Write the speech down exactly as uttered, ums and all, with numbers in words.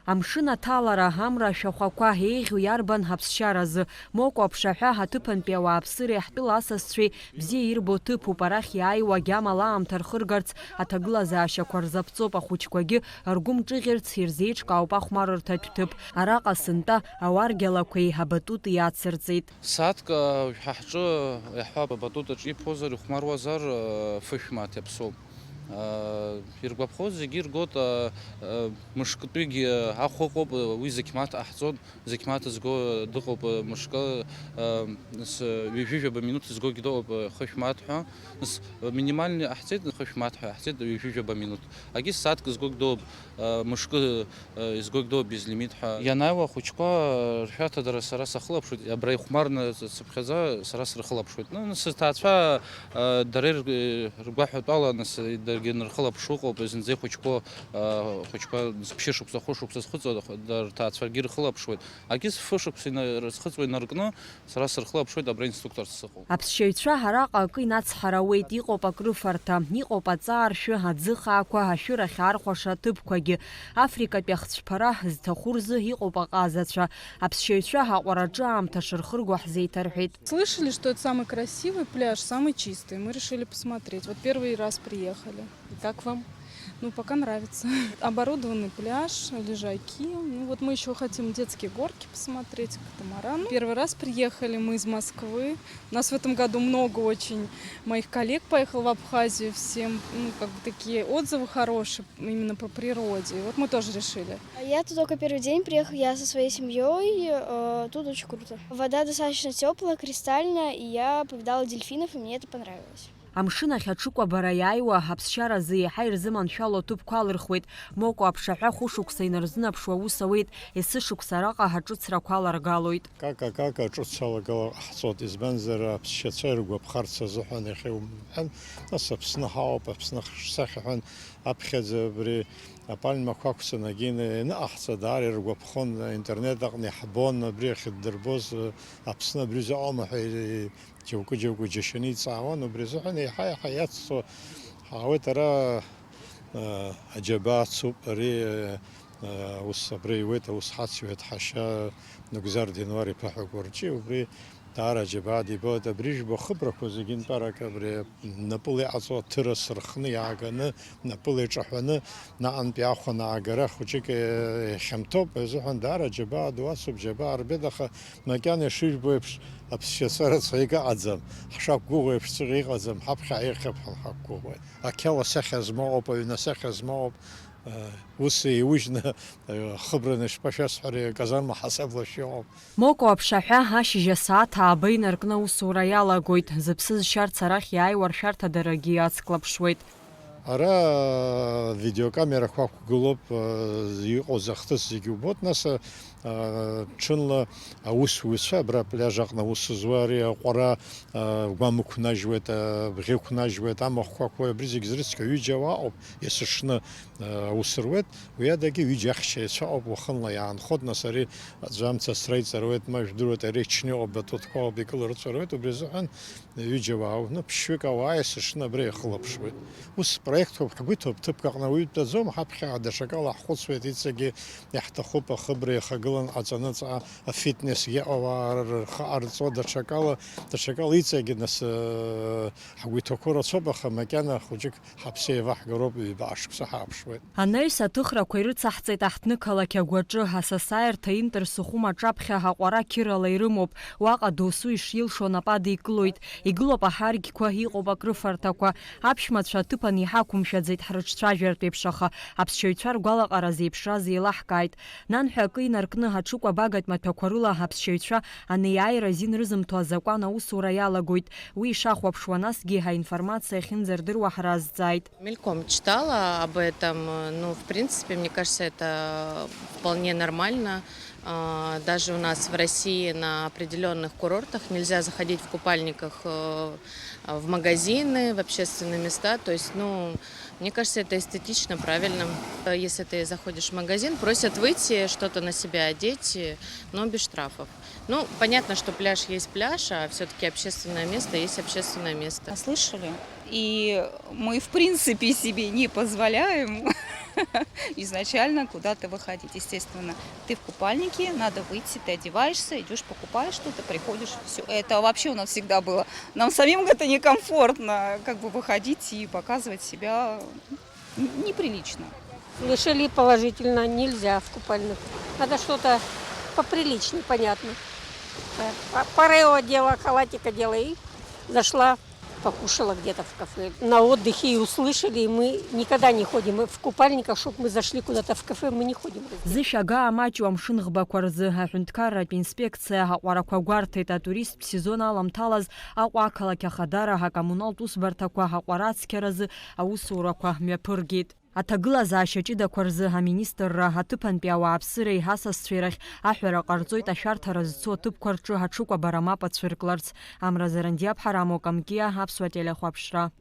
Амшын аҭалара, амра ашәахәақәа еиӷьу иарбан аԥсшьаразы? Моко аԥшаҳәа аҭыԥантәи ауааԥсыреи ҳтәыла асасцәеи бзиа ирбо ҭыԥуп, арахь иааиуа агьамала аамҭа рхыргарц аҭагылазаашьақәа рзаԥҵоуп, ахәыҷқәагьы ргәы мҿыӷьырц ирзеиҿкаауп ахәмарырҭатә ҭыԥ. Араҟа сынтәа ауаргьалақәеи абатути иацырҵеит. Сааҭк, а, ҳа ҳҿы иаҳҳәап, абатут аҿы иԥозар, ихәмаруазар, а, фышә мааҭ иаԥсоуп. А, иргәаԥхоз зегьы иргоит, а, а, мышкытәигьы ахә ыҟоуп, уи зықьмаҭ ҟаҳҵоит, зықьмаҭ зго дыҟоуп, мышкы, а, нас, ҩажәижәаба минуҭ згогьы дыҟоуп, хышә мааҭ ҳәа. Нас, минимальный ҟаҳҵеит, хышә мааҭ ҳәа иаҳҵеит, ҩажәижәаба минуҭ. Агьыс сааҭк згогь дыҟоуп, а, мышкы, а, изгогь дыҟоуп безлимит ҳәа. Ианааиуа ахәыҷқәа, а, ршәарҭадара сара сахылаԥшуеит, абра ихәмарны ц-, цыԥхьаӡа сара срыхылаԥшуеит. Ну, нас сҭаацәа, а, дара ир-, ргәаҳәатәала, нас, даргьы нырхылаԥшуа ыҟоуп, зынӡа ихәыҷқәоу, а, хәыҷқәа, нас, ԥшьышықәса, хәышықәса зхыҵуа, х-, да-, рҭаацәагьы ирхылаԥшуеит. Агьыс фышықәса ина-, рызхыҵуа инаркны, сара сырхылаԥшуеит абра инструктор сыҟоуп. Аԥсшьаҩцәа араҟа акы инацҳарауеит, иҟоуп акрыфарҭа, иҟоуп аҵааршәы, аӡы хаақәа, ашәыр ахьаархәаша аҭыԥқәагьы. Африкатәи ахцәԥара зҭаху рзы иҟоуп аҟазацәа. Аԥсшьаҩцәа аҟәараҿы аамҭа шырхырго ҳзеиҭарҳәеит. Слышали, что это самый красивый пляж, самый чистый. Мы решили посмотреть. Вот первый раз приехали. И как вам? Ну, пока нравится. Оборудованный пляж, лежаки. Ну, вот мы ещё хотим детские горки посмотреть, катамаран. Первый раз приехали мы из Москвы. У нас в этом году много очень моих коллег поехало в Абхазию. Всем, ну, как бы такие отзывы хорошие именно по природе. И вот мы тоже решили. Я тут только первый день приехала, я со своей семьей. Э, тут очень круто. Вода достаточно теплая, кристальная, и я повидала дельфинов, и мне это понравилось. Амшын ахь аҽыкәабара иааиуа аԥсшьаразы еиҳа ирзыманшәало аҭыԥқәа алырхуеит. Моко аԥшаҳәа хәышықәса инарзынаԥшуа аус ауеит, есышықәса араҟа аҿыцрақәа аларгалоит. Кака, кака, ҿыц алагала ҟаҳҵоит, избанзар, аԥсшьацәа иргәаԥхарц азыҳәан иахьа иумҳәан, нас Аԥсны ҳауп, Аԥсны ахшсахьа ҳәан, аԥхьаӡа абри апальмақәа ақәҵаны агьины ианыҟаҳҵа, даара иргәаԥхон, интернет аҟны иаҳбон, абри ахьыддырбоз, Аԥсны абри заҟоума ҳәа џьоукы-џьоукы џьашьаны иҵаауан, убри азыҳәан еиҳа-еиҳа иацҵо ҳаауеит ара, а, аџьабаа ацуп, ари, а, ус абра иуеит, аус ҳацҩуеит ҳашьа Нугзар Денуар-иԥа ҳәа Гәарҷи, убри даара аџьабаа дибоит, абри жәба хыбрақәа зегьы нтәарак абри напыла иҟаҵоу аҭырас рхны иааганы, напыла иҿаҳәаны, наҟынтәи ахә анаагара хәыҷык, е, ихьанҭоуп, азыҳәан даара џьабаа ду ацуп, џьабаа рбеит, аха макьана ишыжәбо еиԥш, аԥсшьацәа рацәаҩык ыҟаӡам, ҳшақәгәыӷуа еиԥш ҵәҟьа иҟаӡам, ҳаԥхьаҟа ирхьып ҳәа ҳақәгәыӷуеит. Ақьала асахьа змоу ауп, аҩны асахьа змоу ауп, е, ус еиужьны, е, хыбраны ишԥашәасҳәари, аказарма ҳасабла шәыҟоуп. Моко аԥшаҳәа ашьыжь асааҭ ааба инаркны аусура иалагоит. Зыԥсы зшьарц арахь иааиуа ршәарҭадарагьы иацклаԥшуеит. Ара видеокамерақәа ақәгылоуп, иҟоу захҭыс зегьы убоит, нас, ҽынла аусзуҩцәа абра апляж аҟны аус зуа, ари аҟәара, гәам ықәнажьуеит, абӷьы ықәнажьуеит, амахәқәа ақәлоит, абри зегь зрыцқьо ҩыџьа уаҟоуп, есышны аус руеит, уи адагьы ҩыџьа ахьча еицәоуп, уахынла иаанхоит, нас ари аӡәы амца асра иҵаруеит, ма жәдыруеит, ари ачны иҟоуп, батутқәа ауп, икылырҵәаруеит, убри азыҳәан ҩыџьа уаауп, ну, ԥшьҩык ауаа есышны абра иахылаԥшуеит. Ус проектқәак ҳгәы иҭоуп, ҭыԥк аҟны уаҩы дтәаӡом, ҳаԥхьаҟа даҽакала ҳхәыцуеит, иҵегьы иаҳҭахуп ахыбра иахагылан аҵаныҵәҟьа, афитнесгьы ауаа рхы ҟарҵо, даҽакала, даҽакала иҵегьы нас, э, ҳгәы иҭақәоу рацәоуп, аха макьана хәыҷык ҳаԥсы еиваҳгароуп, ҩба шықәса ҳааԥшуеит. Анаҩс аҭыхрақәа ирыцаҳҵеит аҳҭнықалақь агәаҿы, асасааирҭа Интерсухум аҿаԥхьа аҟәара қьырала ирымоуп, уаҟа досу ишилшо анапы адикылоит, игылоуп аҳаргьқәа, иҟоуп акрыфарҭақәа, аԥшәмацәа аҭыԥан иҳақәымшәаӡеит ҳрыҿцәажәартә еиԥш, аха аԥсшьаҩцәа ргәалаҟара зеиԥшраз еилаҳкааит. Нанҳәа акы инаркны аҽыкәабагатә маҭәақәа рыла аԥсшьаҩцәа анеиааира азин рызымҭо азакәан аусура иалагоит. Уи ишахәаԥшуа, насгьы аинформациа ахьынӡардыруа ҳразҵааит. Мельком читала об этом. Ну, в принципе, мне кажется, это вполне нормально. А, даже у нас в России на определённых курортах нельзя заходить в купальниках, э, в магазины, в общественные места. То есть, ну, мне кажется, это эстетично, правильно. Если ты заходишь в магазин, просят выйти, что-то на себя одеть, э, но без штрафов. Ну, понятно, что пляж есть пляж, а всё-таки общественное место есть общественное место. А слышали? И мы, в принципе, себе не позволяем Изначально куда-то выходить. Естественно, ты в купальнике, надо выйти, ты одеваешься, идешь, покупаешь что-то, приходишь, все. Это вообще у нас всегда было. Нам самим это некомфортно, как бы выходить и показывать себя неприлично. Слышали положительно, нельзя в купальных. Надо что-то поприличнее, понятно. Парео одела, халатик одела и зашла, покушала где-то в кафе. На отдыхе и услышали, и мы никогда не ходим. Мы в купальниках, чтоб мы зашли куда-то в кафе, мы не ходим. Зышә агәы амаҷу амшын ӷбақәа рзы аҳәынҭқарратә инспекциа аҟәарақәа гәарҭеит. Атуристтә сезон аламҭалаз Аҟәа ақалақь ахадара акоммуналтә усбарҭақәа аҟәара ацқьаразы аусурақәа мҩаԥыргеит. Аҭагылазаашьа ҷыдақәа рзы аминистрра аҭыԥантәи ауааԥсыреи ҳасасцәеи рахь аҳәара ҟарҵоит ашәарҭара зцу аҭыԥқәа рҿы аҽыкәабара мап ацәыркларц. Амра Зарандиаԥҳа, Рамо Камкиа, Аԥсуа телехәаԥшра.